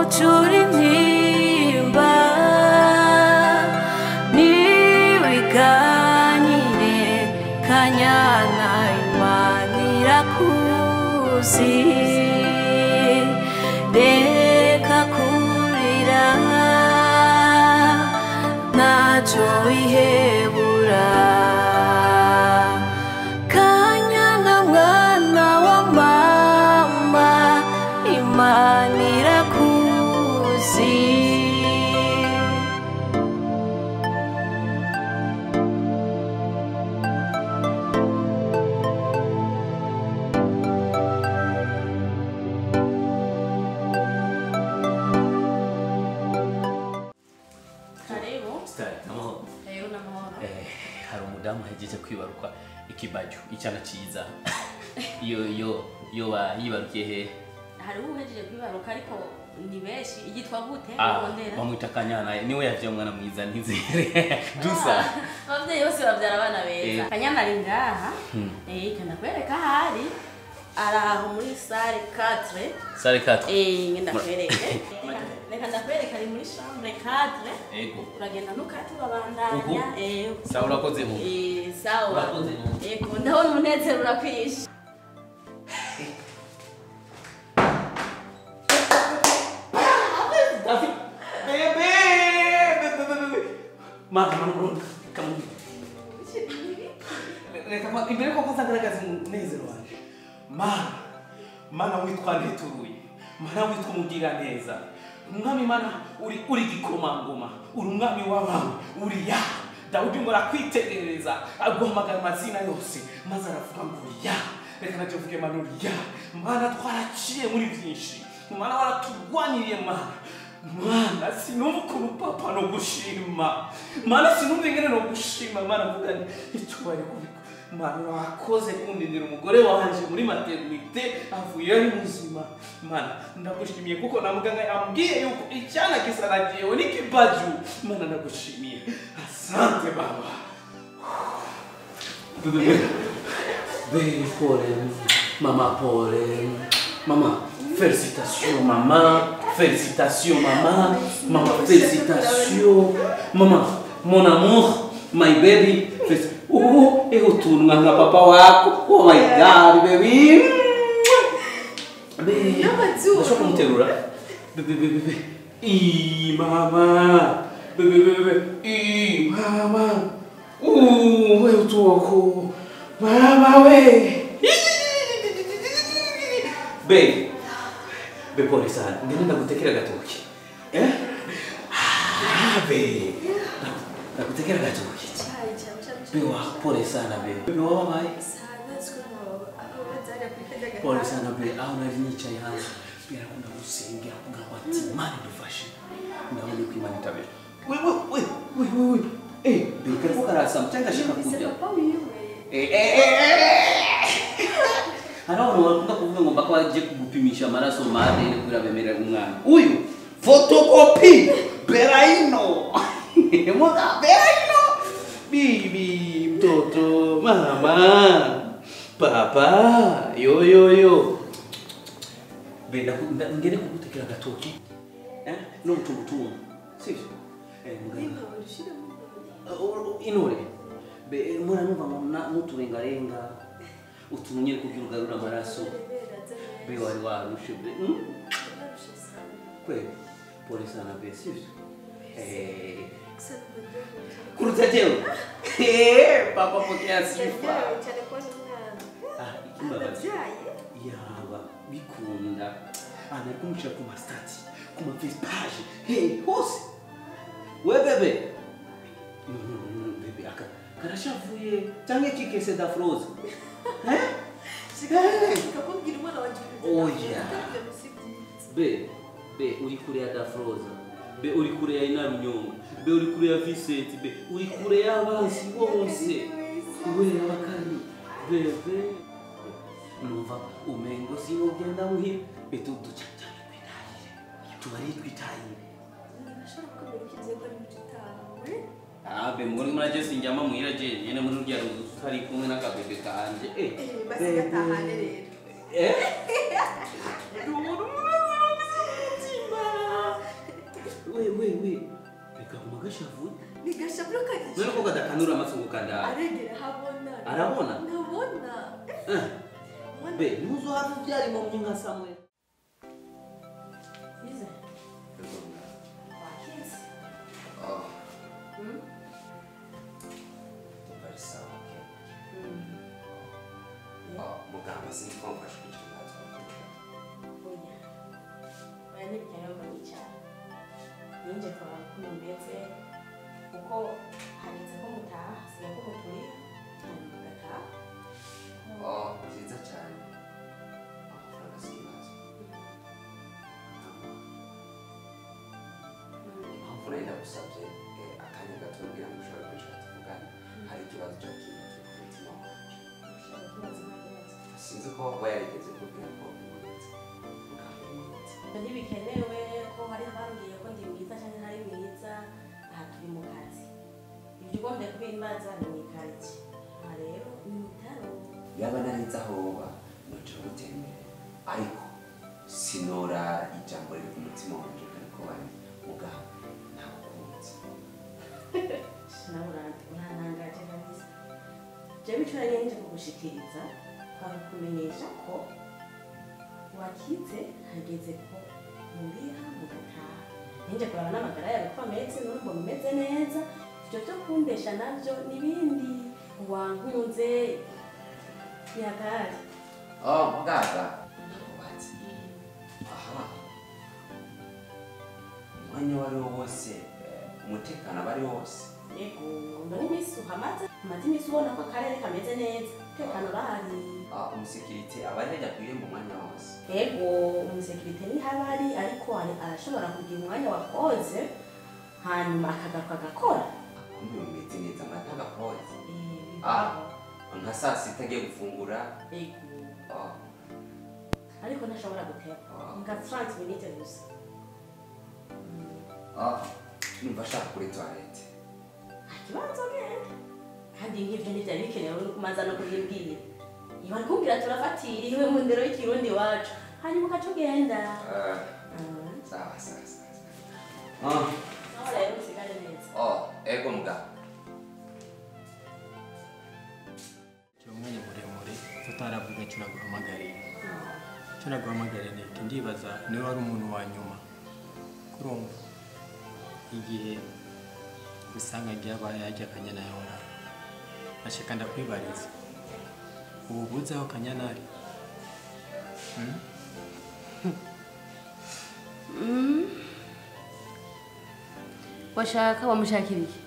Ucura intimba niwiganyire Kanyana Imana irakuzi reka kurira ntacyo wihebura Kanyana mwana wa mama Imana irakuzi. Hari umudamu ahejeje kwibaruka ikibaju icyana cyiza iyo yo yibarukiye he? Hari uhejeje kwibaruka ariko ni benshi igitwa gute urondera bamwita Kanyana niwe yavye umwana mwiza ntizere dusa abavyeyi bose bavyara abana beza. Kanyana ari ngaha kana kwereka ahari araho muri salle 4 salle 4 ngenda kwereke reka ndakwereka ari muri chambre 4. Ego uragenda nukati babandanya. Sawa urakoze mu sawa urakoze. Ego ndabona umunezero urakwishe. Bebe mama come reka imbere ko kazagaragaza umunezero wanje. Mana witwa Nteturuye, mana witwa Umugiraneza, umwami mana uri gikomangoma, uri umwami w'abami, uri ya Dawudi ngo arakwitegereza aguhamagara amazina yose maze aravuga ngo uri ya. Reka nacyo mvuge mana uri ya mana, twaraciye muri byinshi mana, waratugwaniriye mana. Mana sinumva ukuntu papa no gushima mana, sinumva ingene no gushima mana, mvuga icyubahiro kubiko mana wakoze kundindira umugore wanje muri maternité avuye ari muzima. Mana ndagushimiye kuko na muganga yambwiye yuko icyana kisaragiyewe n'ikibaju. Mana ndagushimiye, asante baba. Bebe pole mama, pole mama, félicitations mama, félicitations mama, mama félicitations mama, mon amour, my baby. Oh, utunwa nka papa wako. Oh my God, baby. Baby. Ndashaka kumuterura. Baby, baby, baby. I mama. Baby, baby, I mama. We utuwako. Mama we. Babe. Babe, pole sana. Ngende ndagutekera gatoki. Eh? Ah, babe. Ndagutekera gatoki. Bewa, pole sana be. Bewa wabaye. Pole sana be. Aho nari nicaye hanze. Birakunda gusengera kugira ngo ati Imana idufashe. Ndabona ko Imana itabera. We we we we we. Be kariko karasama cyangwa ashaka kujya. Hari abantu bakunda kuvuga ngo mbako baje kugupimisha amaraso made kugira bemerera umwana. Uyu photocopy Beraino. Muga Beraino. Bibi, mtoto, mama, papa, yo yo yo. Benda ngere kugutekera gatoki. No mtungu. Sivyo? Muganga. Inore. Be mura numva ngo nuturengarenga. Utunye kugira ugarura amaraso. Be wari warushe be. Kwe pole sana be, sivyo? Kuruta jewe. Papa pokea sifa. Ikimbabazi. Yaba bikunda. Ana kumushira ku ma stati, ku ma face page. Hey, hose. We bebe. Bebe aka karashavuye cyangwa kikese da froze. Eh? Kakubwira umwana wanje. Oya. Be, be uri kure ya da froze. Be uri kure ya Inarunyonga, be uri kure ya Vincent, be uri kure y'abansi bose. We abakari bebe numva umengo sinogenda muhira betudu cyane kwitahire tubari twitahire. Nibashaka kumenya ikigiye ko ari mu gitawe. Be muri muraje sinjama muhira je nyene muri rya ruzu tutari kumwe n'akabebe kanje. Basigatahane rero. Ndubona umunezero umutima. Gashavuye. Ni gashavuye kagiye. None ko kadakanura amaso kanda. Aregera habona. Arabona? Nabona. Be, ntuzohava ubyara impumyi nka Samuel. Bize. Wakize. Oh. Bari sawa. Oh, muganga sinzi ko mfashe kwicara natwe. Oya. Oya ntibikenewe ko nicara. Ninjye kuraba ukuntu umeze kuko hageze ko mutaha, hasigaye ko muturira hanyuma mugataha. Oh, byiza cyane. Amafaranga si ikibazo. Impamvu nari ndagusabye akanya gato kugira ngo ushobore kwicara tuvugane, hari ikibazo cyo kibazo ku mutima wanjye. Sinzi ko waba yarigeze kubwira ko umuretse. Muganga umuretse. Ntibikenewe ko hari abambwiye ko ndi mwiza cyangwa ntari mwiza, aha turi mu kazi. Ibyo ugombye kubimbaza ni mu ikaritsiye. Aha rero ni mu bitaro. Yaba narinzi aho woba noca gutembera, ariko sinora ijambo riri ku mutima wanje ariko bari muganga ntagukunze. Nawe urantangaje kabisa. Jewe ico nari nje kugushikiriza kwari kumenyesha ko wakize hageze ko muriha mugataha. Ninje kuraba n'amagara yawe ko ameze n'ubu umeze neza, ivyo vyo kundesha navyo n'ibindi wankunze yagari. Oh, muganga. Ndakubatse. Aha. Umwanya wari wose, umutekano aba ari wose. Yego, mbona iminsi uhamaze, umaze iminsi ubona ko akarere kameze neza, umutekano urahari. Ah, umusekirite aba ari hajya kw'irembo umwanya wose. Yego, umusekirite niho aba ari, ariko arashobora kugira umwanya wa pause, hanyuma akagaruka agakora. Kumbe bimeze neza, amata agapoze. Ah, nka saa sita agiye gufungura. Yego. Oh. Ariko ntashobora guteba. Nka 30 minutes gusa. Ah, numva ashaka kuri toilette. Ikibazo genda. Kandi nk'ivyo ntivyari bikenewe no kumanza no kubimbwira. Iba ari kumbwira turafatira iwe mu ndero y'ikirundi iwacu. Hanyuma ugaca ugenda. Sawa sawa sawa. Ah. Sawa rero usigare neza. Oh, ego muganga. Umwanya muremure tutaravuga icyo naguhamagariye. Icyo naguhamagariye ni iki, ndibaza niwe wari umuntu wa nyuma. Kurumva igihe usanga ryabaye hajya Kanyana yahora. Ashaka ndakwibariza. Ubu buze aho Kanyana ari? Washaka wamushakira iki?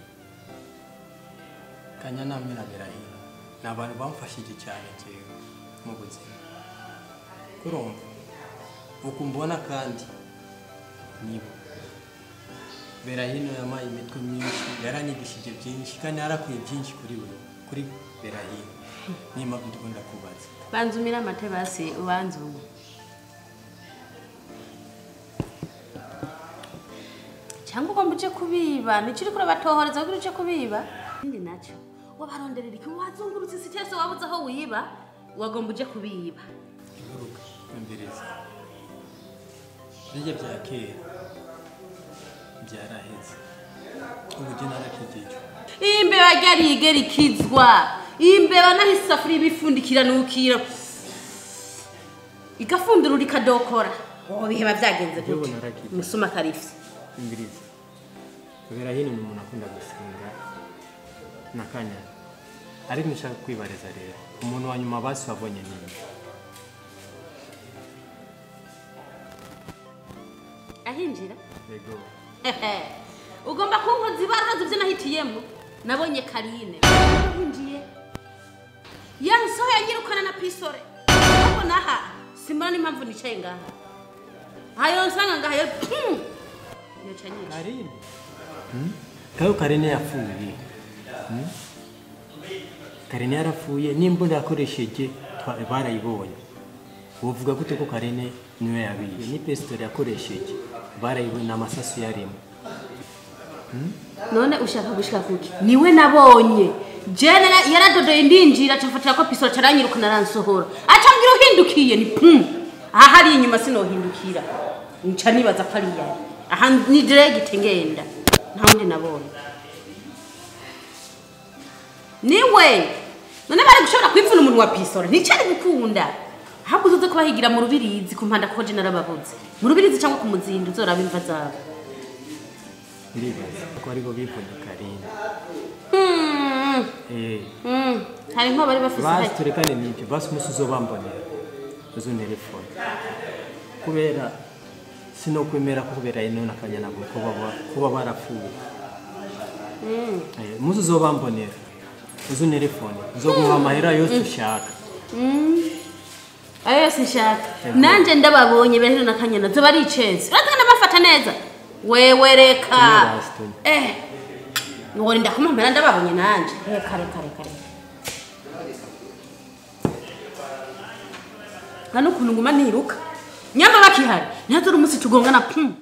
Kanyana hamwe na Berahino ni abantu bamfashije cyane jewe mu buzima. Kurumva ukumbona kandi nibo. Berahino yamaye imitwe myinshi, yaranyigishije byinshi kandi yarakuye byinshi kuri we, kuri Berahino. Niyo mpamvu ndikunda kubaza. Banzumira amate basi ubanzumwe. Cyangwa ugomba uje kubiba, nico uriko urabatohoreza kugira uje kubiba? Ikindi naco, wabaronderera iki wazungurutse isi cyose wabuze aho wiba, wagomba uje kubiba. Inguruka, yumviriza. Bijya bya kera byaraheze. Ubu je narakijijwe. Imbeba ryarigera ikizwa. Imbeba naho isafuriya ibifundikira nukira. Igafundura ikadokora. Oh, biheba byagenze gute? Musuma karifye. Yumviriza. Berahino ni umuntu akunda gusenga na Kanyana. Ariko nshaka kwibariza rero, umuntu wa nyuma basi wabonye nini? Ahinjira? Yego. Ugomba kunkoza ibaraza ibyo nahitiyemo. Nabonye Karine. Winjiye. Yansohoye yanyirukana na pisore. Ubona aha simbona n'impamvu nicaye ngaha. Hayo nsanga ngaha yo. Yoca nyinshi. Karine. Kayo Karine yapfuye. Karine yarapfuye n'imbunda yakoresheje barayibonye. Uvuga gute ko Karine niwe yabiye? Ni pisitoli yakoresheje barayibonye n'amasasu yarimo. None ushaka gushika kuki? Niwe nabonye. Jene yaradodoye ndinjira acafatira ko pisitoli caranyirukana aransohora. Acambwira uhindukiye ni pum. Aha hari inyuma sinohindukira. Nca nibaza ko ari yari. Aha ni direct ngenda. Nta wundi nabonye. Niwe none bari gushobora kwipfuna umuntu wa pisora nticari gukunda. Ahubwo uzoze kubahigira mu rubirizi ku mpanda kuko je narababuze. Mu rubirizi cyangwa ku muzindu uzoraba imva zabo. Ndibaza ko aribo bivuna Karine. Hari nko bari bafise basi turekane n'ibyo basi umunsi uzobambonera uzuntelefone kubera sinokwemera ko kubera ino nakanya nabo kuba barapfuye. Umunsi uzobambonera uzuntelefone uzoguha amahera yose ushaka. Ayo yose nshaka nanje ndababonye berero nakanya nazo bari icezi urazana bafata neza wewe reka ngori ndakumamera ndababonye nanje reka reka reka hano kuntu nguma niruka nyamba bakihari ntazuri umunsi tugongana pum.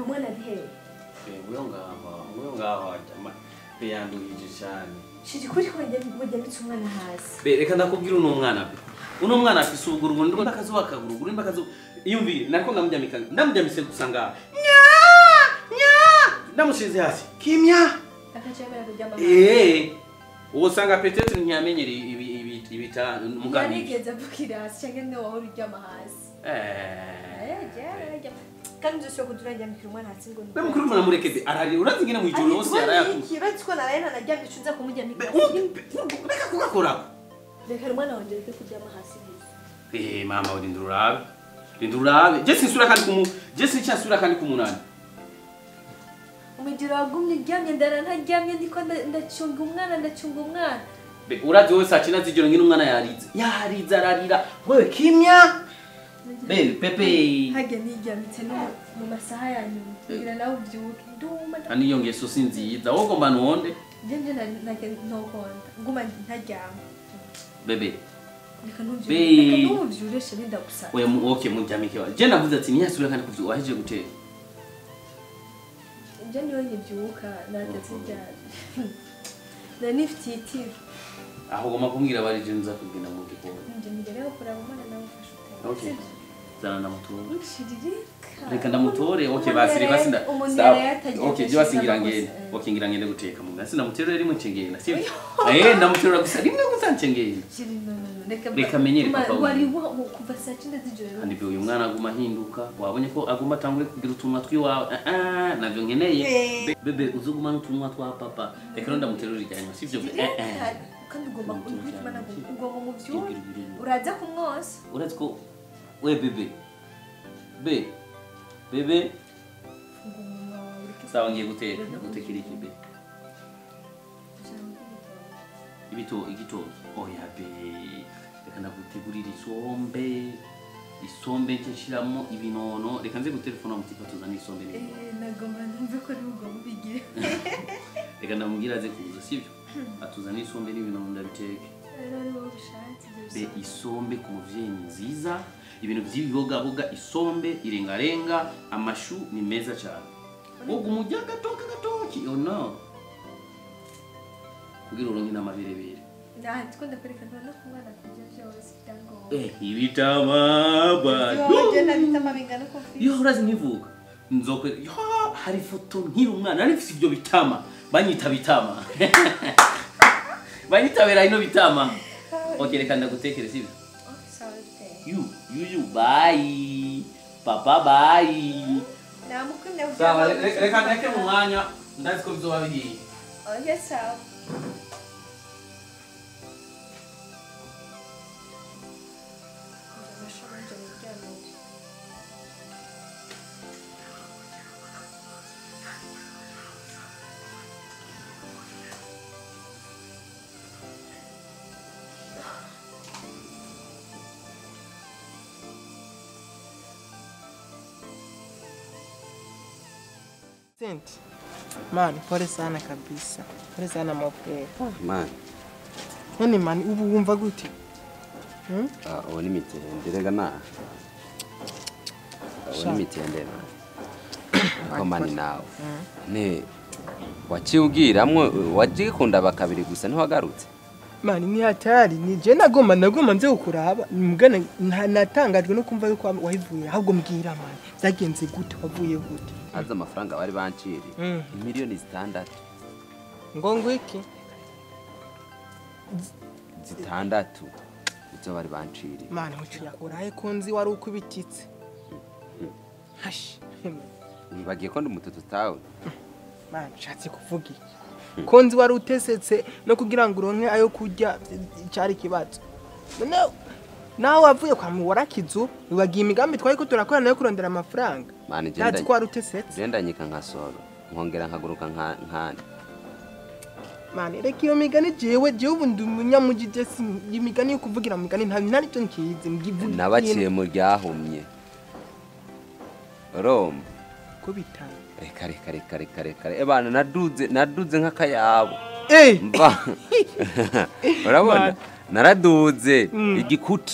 Umwana ari hehe? Uyo ngaho yanduhije cyane. Shiri kuri ko wajyamitse umwana hasi. Be reka ndakubwira uno mwana be. Uno mwana afise ubuguruguru ndiko ndakazuba kaguruguru nimba kazuba. Iyumvire nariko ndamujyamika ndamujyamise gusanga. Nya nya ndamushize hasi. Kimya. Akacemera kuryama hasi. Uwo sanga peut-être ntiyamenyere ibi ibitanu mugani. Yarigeze avukira hasi cyangwa niwe wahora uryama hasi. Kandi ushobora kuturajyamikira umwana hasi ngo be mukuru mwana murekeze arari urazi ngene mwijoro hose yarayakuze. Uretse ko naraye nanaryamye nza kumuryamika. Reka kugakora. Reka umwana wanje reke kuryama hasi gusa. Mama urindira urabe. Rindira urabe. Je sinsura kandi kumu je sinsura kandi kumunani. Umujiro wagumye uryamye ndara ntaryamye ndiko ndacunga umwana ndacunga umwana. Be urazi wowe saa 9 z'ijoro ngene umwana yarize. Yarize ararira. Wewe kimya. Be pepe hage nijyamitse no mu masaha ya nyuma kugira nawe ubyuke nduma ani iyo ngeso sinziza wowe ugomba nonde nje nake ntokonda nguma ntaryama bebe reka ntubyure sheri ndagusaba oya okay muryamike je navuze ati ntiyasubira kandi kuvyuka wahejeje guteka nje niwe nkibyuka natetse ryari nanifite itiro aho ugomba kumbwira bari je nza kugenda mu gikoni nje nigeraho kuraba umwana nawe ufashe okay. Zana na mutungo. Shiririka. Reka ndamutore. Okay basi reka sinda. Okay je basingira ngende. Okay ngira ngende guteka mu gasi ndamuterura rimwe ncengenda sivyo? Ndamuterura gusa rimwe gusa ncengenda. Reka menyere papa. Wari kuva saa 9 z'ijoro. Kandi uyu mwana aguma ahinduka wabonye ko aguma atangure kugira utunwa twiwawe. Navyo nkeneye. Bebe uzuguma n'utunwa twa papa. Reka ndamuterura ijyanye sivyo? Kandi ugomba kumwana ugomba muvyura. Uraza kumwosa. Urazi ko we bebe. Be. Bebe. Sawa ngiye guteka ndagutekera iki be? Igitoki. Oya be. Reka ndagutegurira isombe. Isombe nshiramo ibinono. Reka nze gutelefona mutipa tuzana isombe n'ibinono. Nagomba numve ko ari ugomba ubigire. Reka ndamubwira aze kuza sivyo? Atuzana isombe n'ibinono ndabiteke. Be isombe ku muvyeyi nziza, ibintu by'ibibogaboga, isombe, irengarenga, amashu ni meza cyane. Ubwo umujya gatoki gatoki, oh no. Kugira uronke n'amaberebere. Nah, twikunda kwereka no kumwana kurya byose byangombwa. Ibitama ba. Yo urazi nkivuka. Nzokwe yo hari foto nkiri umwana nari mfise ibyo bitama. Banyita bitama. Banyita bera ino bitama. Okay reka ndagutekere sivyo? Okay sawa. You bye. Papa bye. Namukunda. Sawa reka ndeke mu mwanya ndazi ko bizoba bihiye. Okay sawa. Man, pole sana kabisa. Pole sana mwape. Man. None man ubu wumva gute? Ah, oni mitende rega na. Oni mitende man. Ko man nawe. Ne waciugiramwe wajikunda bakabiri gusa ntiwagarutse. Man ni hatari ni je nagomba nze ukuraba mugana natangajwe no kumva yuko wahivuye ahubwo mbwira man byagenze gute wavuye gute? Aza amafaranga bari banciri miliyoni 6 ngo iki 6 izo bari banciri man ucu yakoraye ko nzi wari ukubititse hash wibagiye ko ndi mututu tawe man nshatse kuvuga iki ko nzi wari utesetse no kugira ngo uronke ayo kurya cyari kibazo none nawe wavuye kwa muwarakizu wibagiye imigambi twari ko turakora nayo kurondera amafaranga mani genda ko wari utesetse genda nyika nka solo nkongera nkaguruka nka nkani mani reka iyo migani jewe ubu ndi umunyamujije imigani yo kuvugira mu migani nta cyo nkizi mgivuga nabaciye mu ryahumye Roma kubita reka reka reka reka reka ebana naduze nk'akayabo mva urabona naraduze igikuta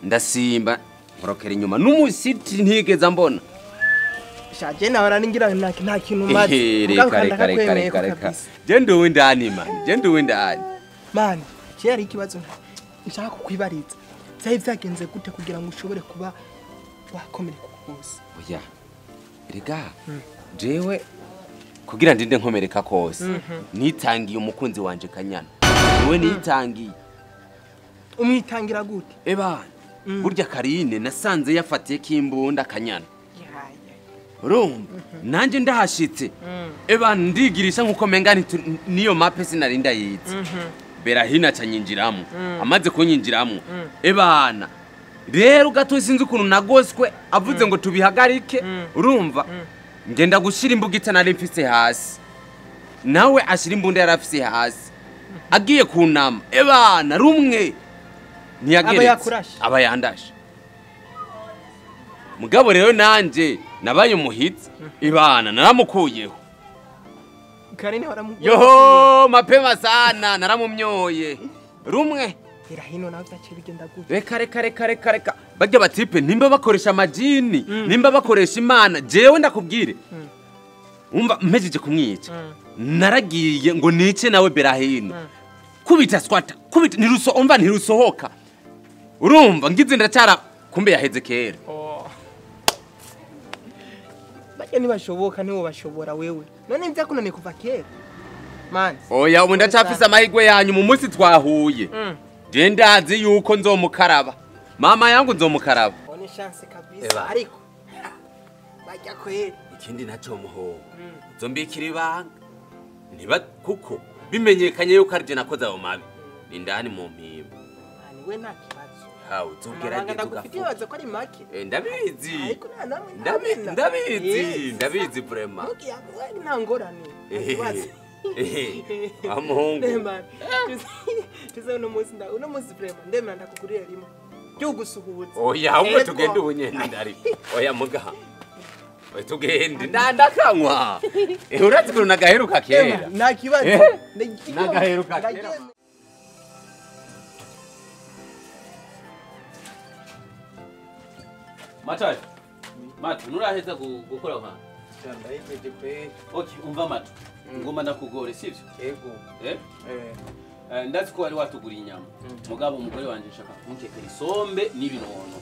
ndasimba nkorokera inyuma n'umusiti ntigeza mbona shaje nahora ningira nta kintu maze reka reka reka reka reka je nduwe ndani man je nduwe ndani man kera ikibazo nshaka kukwibariza byari byagenze gute kugira ngo ushobore kuba wakomereka kose? Oya rega jewe kugira ndinde nkomereka kose nitangiye umukunzi wanje Kanyana wewe nitangiye umwitangira gute? Ebana burya Karine nasanze yafatiye kimbunda Kanyana urumva nanje ndahashitse ebana ndigirisha nkuko menga niyo mape sinarinda yitse Berahina canyinjiramo amaze kunyinjiramo ebana rero gato sinzi ukuntu nagoswe avuze ngo tubihagarike urumva ngenda gushira imbugita nari mfise hasi nawe ashira imbunda yarafise hasi agiye kunama ebana rumwe ntiyageretse aba yandashe mugabo rero nanje nabaye umuhitsi ibana naramukuyeho Karine waramukuye yoho mapema sana naramumyoye rumwe Irahino nawe byaciye bigenda gute? Reka reka reka reka reka bajya batipe nimba bakoresha amajini nimba bakoresha imana jewe ndakubwire umva mpejeje kumwica naragiye ngo nice nawe Berahino kubita swata kubita ntiruso umva ntirusohoka urumva ngize ndacara kumbe yaheze kera. Bajya ntibashoboka niwo bashobora wewe. None ivyakunaniye kuva kera. Man. Oya ubu ndacafise amahirwe yanyu mu munsi twahuye. Je ndazi yuko nzomukaraba. Mama yangu nzomukaraba. Bonne chance kabisa ariko. Bajya kweli. Ikindi naco muho. Uzombikira ibanga. Niba kuko bimenyekanye yuko ari je nakoze ayo mabi. Ni ndani mu mpimba. Mani we nta kibazo. Ha uzogerageza ugafite ko ari make. Ndabizi. Ariko namwe ndabizi. Ndabizi vraiment. Mugiye nta ngorane. Amuhungu. Tuze uno munsi nda uno munsi vraiment ndemera ndakugurira rimwe. Byugusuhuza. Oya ahubwo tugende ubunyene ndari. Oya mugaha. Oya tugende ndakanywa. Urazi ko nagaheruka kera. Nta kibazo. Nagaheruka kera. Matayo. Matu nuraheza gukora kwa. Ndayipeje pe. Okay, umva Matu. Ngoma ndakugore sivyo? Yego. Ndazi ko wari watuguriye inyama. Mugabo umugore wanje nshaka kunkekera isombe n'ibinono.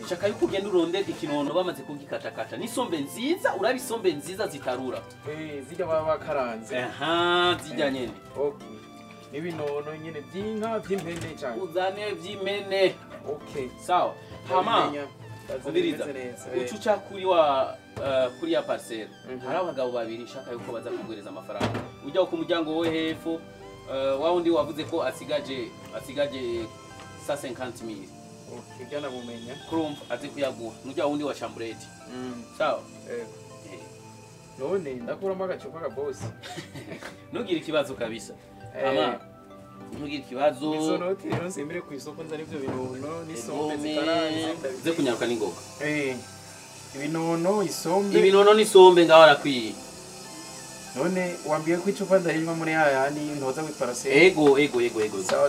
Shaka yuko ugenda urondera ikinono bamaze kugikatakata. N'isombe nziza, uraba isombe nziza zitarura. Zijya baba bakaranze. Aha, zijya nyene. Okay. N'ibinono nyene by'inka by'impene cyane. Uzane by'impene. Okay. Sawa. Hama. Umviriza. Ucuca kuri wa kuri ya parcelle. Hari abagabo babiri nshaka yuko baza kugureza amafaranga. Ujya ku muryango wo hepfo wa wundi wavuze ko asigaje 150,000. Okay, byana bumenya. Kurumva aze kuyaguha. Nujya wundi wa chambrette. Sawa. None ndakuramo agacupa ka boss. Ntugire ikibazo kabisa. Ama ntugire ikibazo. Izo noti rero nsimbire ku isoko nzana ivyo binono n'isombe zikaranze. Ze kunyaruka n'ingoga. Ibinono isombe. Ibinono n'isombe ngaho arakwiye. None wambwiye ko icupa ndarinywa muri hayani ntoza w'iparaseri. Ego.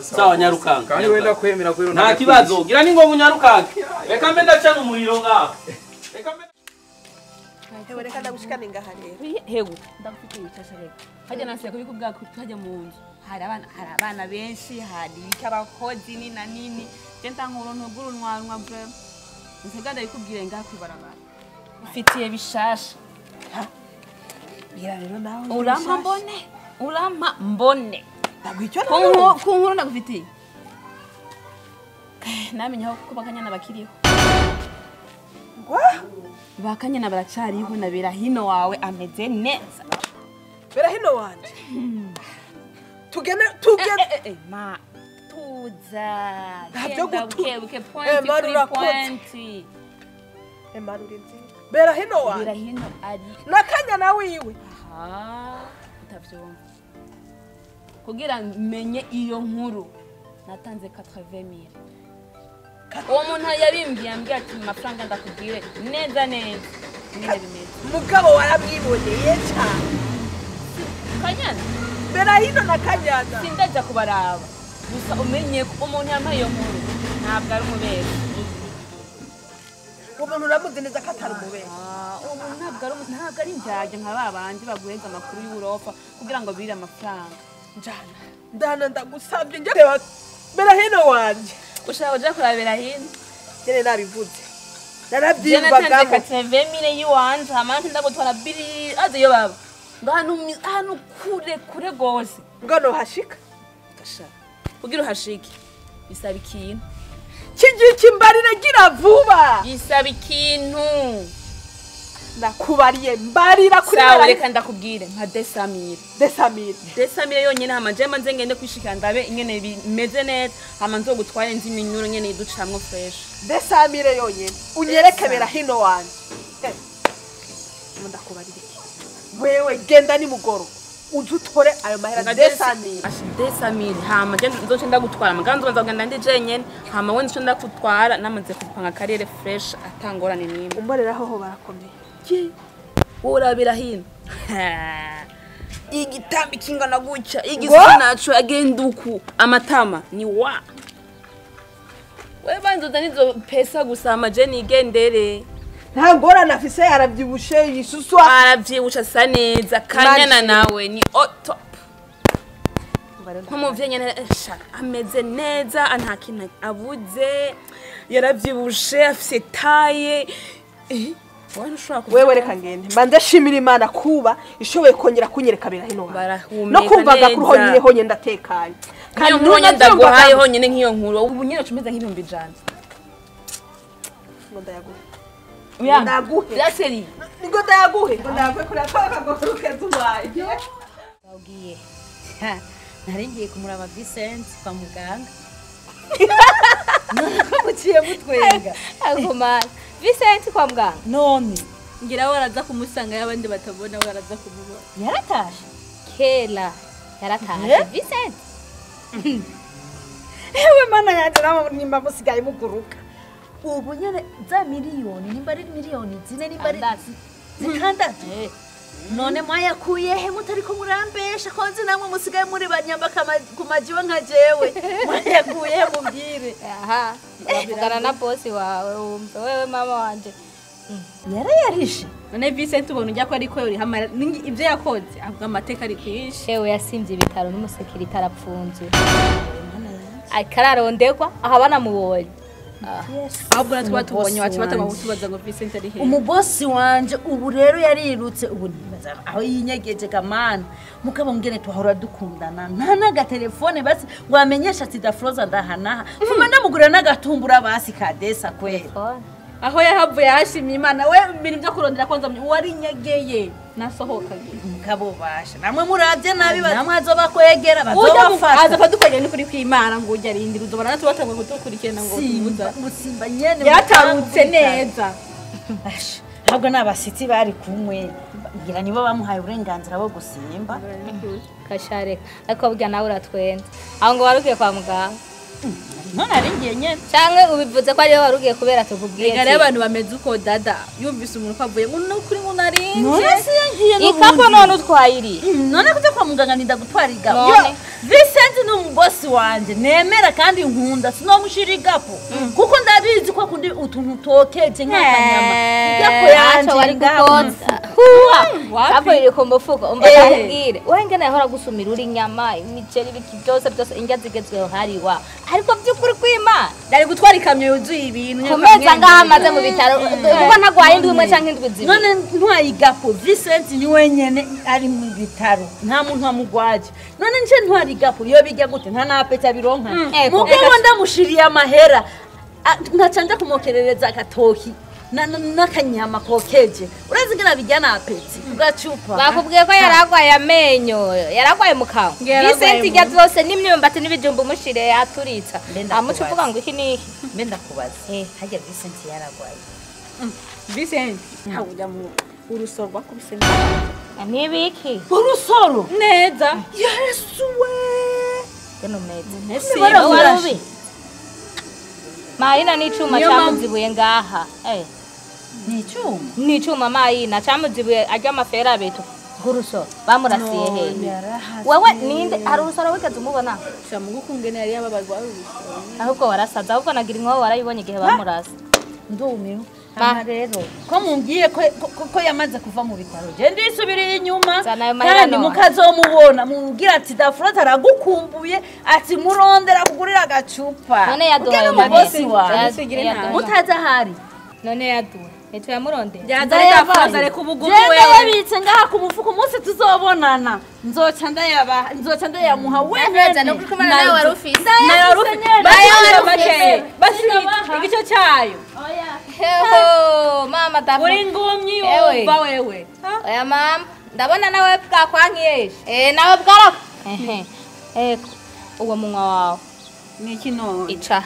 Sawa nyarukanga. Kandi wenda kwemera ko nta kibazo. Gira n'ingoga unyarukange. Reka mbe ndacana umuriro ngaho. Reka mbe Hewe reka ndagushikane ngaha rero. Hewe ndagufitiye ibishasha reka. Hajya nasiye kubikubwira ko tujya mu nzu. Hari abana benshi, hari abakozi ni na nini. Je ntankuru ntuguru ntwanwa vraiment. Nsiga ndabikubwire ngaha kwibarabara. Mfitiye bishasha. Bira rero nawe. Urampa mbone. Urampa mbone. Ndagwicyo ku nkuru ndagufitiye. Namenye aho ko bakanyana bakiriho. Ngwa? Bakanyana baracariho na Berahino wawe ameze neza. Berahino wanje. Tugene ma tuza. Ntabyo buke point kuri point. Maruri nzi. Berahino wanje. Berahino ari nakanyana wiwe. Aha, utavyumva. Kugira menye iyo nkuru natanze 80,000. Uwo muntu yabimbwiye ambwiye ati amafaranga ndakubwire neza neza nyine bimeze. Mugabo waramwiboneye cyane. Kanyana. Berahino na Kanyana. Sindaja kubaraba. Gusa umenye ko umuntu yampaye iyo nkuru ntabwo ari umubeshyi. Umuntu uramuzi neza ko atari umubeshyi. Umuntu ntabwo ari indyarya nka ba bandi baguheza amakuru y'uburofa kugira ngo bire amafaranga. Njana. Ndana ndagusabye njye Berahino wanje. Ushaka kuja kuraba Berahino? Nyene nabivuze. Narabyiyumvagamo. Natanze 80,000 yiwanje hama ndagutwara biri aze yo baba. Ngahanu kure kure gose. Ngano hashika. Gasha. Kugira uhashike bisaba ikintu. Kijiki mbarire gira vuba. Bisaba ikintu. Ndakubariye mbarira kuri sawa reka ndakubwire nka 200,000. 200,000. 200,000 yonyene hama je manze ngende kwishikira ndabe ingene bimeze neza hama nzogutware nzi iminyuro nyene iducamwo fresh. 200,000 yonyene unyereke Berahino wanje. Ndakubarira iki? Wewe genda ni mugoro uzutore ayo mahera 200,000. 200,000 hama je nzoce ndagutwara muganzo nzogenda ndi jenyene hama we nzoce ndakutwara namaze kupanga karere fresh atangorane nimwe. Umbarira hoho barakomeye. Urabira hino igitambi kingana gutya igisuna naco agenda uku amatama ni wa we banzo nizo pesa gusa amaje nigendere nta ngorane afise aravyibushe yisuswa aravyibusha asa neza Kanyana nawe ni top nk'umuvyeyi nyene ameze neza nta kintu abuze yaravyibushe afise taye Wewe reka ngende mbanze shimira Imana kuba ishoboye kongera kunyereka bira hino no kumvaga kuri honyine honyine ndatekanye. Kandi none ndaguhaye honyine nk'iyo nkuru ubu nyine cumeze nk'ibihumbi 100. Ngo ndayaguhe. Ndaguhe. Byaseri. Ngo ndayaguhe. Ngo ndayaguhe kuri akagoro kezubaye. Ugiye. Nari ngiye kumuraba Vincent kwa muganga. None muciye mutwenga. Agumana. Vincent kwa muganga. None ngira waraza kumusanga y'abandi batabona waraza kumubona. Yaratashe. Kela yaratashe Vincent. Ewe mana yanje namwe nimba musigaye muguruka. Ubu nyene za miliyoni nimba ari miliyoni zine nimba ari zitandatu. None mwayakuye he mutariko murambesha ko nzi namwe musigaye muri banyamba kumajiwa nka jewe. Mwayakuye he mubwire. Aha, uravugana na boss wawe wumve wewe mama wanje. Yarayarishe. None Vincent ubona ujya ko ariko yori hamara ibyo yakoze avuga amateka ari kwinshi. Ewe yasimvye ibitaro n'umusekirite arapfunzwe. Akararondekwa aha banamubonye. Ahubwo natwe tubonye wacu batagomba kutubaza ngo Vincent ari he. Umubosi wanje ubu rero yarirutse ubu nibaza aho yinyegeje kamana mukabo ngene twahora dukundana nta n'agatelefone basi ngo amenyesha ati Dafroza ndahanaha fuma ndamugurira n'agatumbura basi kadesa kwera. Aho yahavuye yashimye Imana we ibintu byo kurondera kwanza warinyegeye nasohoka mukabo basha namwe muravye nabi namwe azoba kwegera bazobafata aza fadukwegera ni kuri kwimana ngo ujya arindira uzobana natwe batangwe kudukurikirana ngo tubuza musimba nyene yatarutse neza. Ahubwo n'abasitsi bari kumwe ngira nibo bamuhaye uburenganzira bwo gusimba kashareka ariko burya nawe uratwenza aho ngo warugiye kwa muganga. None ari ngiye nyene canke ubivuze ko ariyo warugiye kubera tukubwiye. Rega rero abantu bameze uko dada yumvise umuntu kwavuye ngo no kuri ngo narinje. None si yangiye no ikapo none utwayiri. None kuja kwa muganga ninda gutwara igapo. Vincent ni umubosi wanje nemera kandi nkunda sinomushira igapo kuko ndabizi ko akundi utuntu tokeje nk'akanyama. Igapo yanje wari gukotsa. Huwa kapo iri ku mufuko umva ndakubwire wewe ngene yahora gusumira uri inyama imiceri ibiki byose byose indya zigezweho hari wa ariko by'ukuri kwima ndari gutwara ikamyo yuzuye ibintu kumeza ngaha amaze mu bitaro kuko ntagwaye indwi imwe canke indwi zibiri. None ntwaye igapo Vincent ni wenyene ari mu bitaro nta muntu amugwaje. None nje ntwara igapo yo bijya gute nta napeta bironka mugabo ndamushiriye amahera nkaca nja kumokerereza agatoki n'akanyama kokeje urazi ngena bijyana apeti ugacupa. Bakubwiye ko yaragwaye amenyo yaragwaye mu kanwa Vincent ijya byose n'imyumbati n'ibijumba umushire yaturitsa amuca uvuga ngo iki niki. Mbe ndakubaza harya Vincent yaragwaye. Vincent ujya mu urusoro rwakubise nibiki urusoro neza Yesu we geno meze Marina ni chuma chamuzibuye ngaha. Ni chuma? Ni chuma Marina chamuzibuye ajya amafera beto gurusoro bamurasiye he. Wewe ninde hari urusoro wigeze umubona? Shamugu kungene yari yababazwa urusoro. Ahubwo warasaza ahubwo nagira inkoho warayibonye igihe bamurasa. Ndumiwe. Hama rero ko mumbwiye ko yamaze kuva mu bitaro je ndisubiriye inyuma kandi mukazomubona mubwira ati Dafroza aragukumbuye ati murondera kugurira agacupa. None yaduhaye umubosi wawe mutaza ahari. None yaduha nitwe yamurondera yazare Dafroza reka ubugumu wewe. Yabitse ngaha ku mufuko umunsi tuzobonana nzoca ndayabaha nzoca ndayamuha wewe no kuri kumana nawe wari ufise basi igice cyayo. Heho mama dafu uri ngumyi wumva wewe. Oya mama ndabona nawe bwakwankiyeshe nawe bwarako uwo munwa wawe niki none ica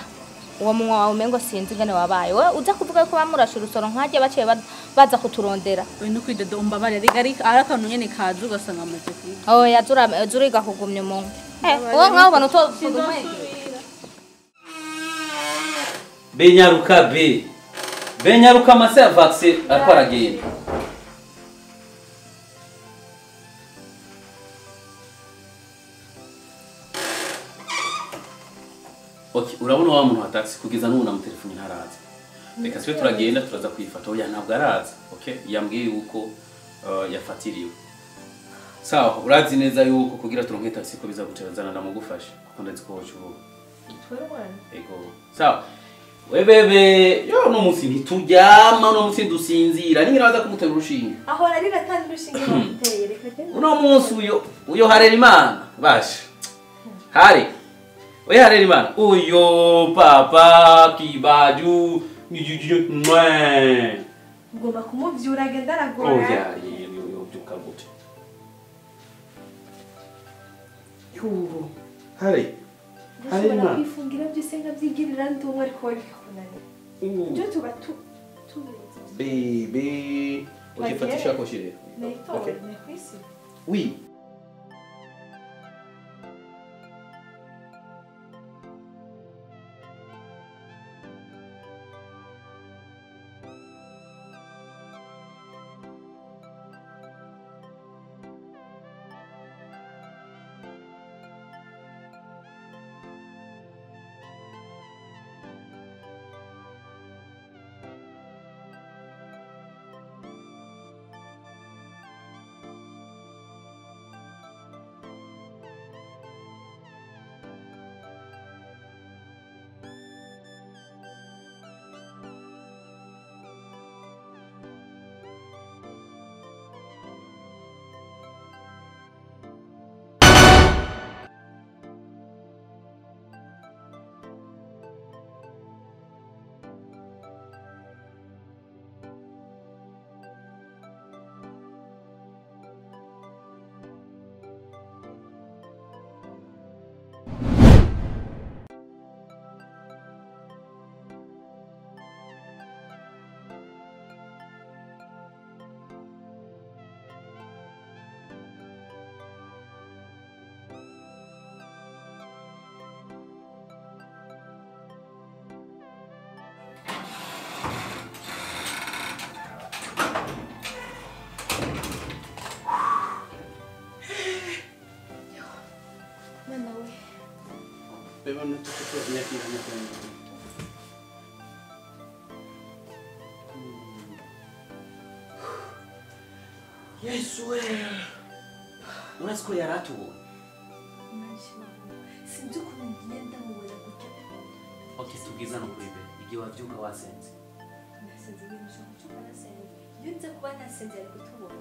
uwo munwa wawe umengo sinzi ngene wabaye we uza kuvuga ko bamurashe urusoro nkajye baciye baza kuturondera. We no kwidodo umbabare rega ari akantu nyene kaza ugasanga amaze kwiga. Oya zuriga kugumya umunwa uwo nkaho ubona utovuga. Benyaruka be Benyaruka amase ya vaccine ariko aragenda. Okay, urabona wa muntu wa taxi kugeza n'ubu namutelefoni ntaraza. Reka twe turagenda turaza kuyifata. Oya ntabwo araza. Okay, yambwiye yuko yafatiriwe. Sawa, urazi neza yuko kugira turonke taxi ko biza guterazana ndamugufasha kuko ndazi ko wocu. Ego. Sawa. We bebe, yo no munsi ntituryama, no munsi dusinzira. Ningira baza kumutera urushinge. Aho ararira atari urushinge bamuteye, reka genda. Uno munsi uyo harera Imana. Basha. Hari. Oya harera Imana. Uyo papa kibaju mwe. Ugomba kumuvyura agenda aragora. Oya, yo byuka gute. Yo, hari. Ndashobora kwifungira byose nkabyigirira ndumwe ariko wowe bikakunanira. Ibyo tuba tubizi. Bebe, ok, fata ishakoshi rero. Nayitora, nakwisi. Oui. Yesu we. Urazi ko yaratubonye. Sinzi ukuntu ngiye ndamubona gutya. Okay, tubwiza no kuri be. Igihe wavyuka wasenze. Nasenze ibintu ushaka kucyuka nasenze. Iyo nza kuba nasenze ari kutubona.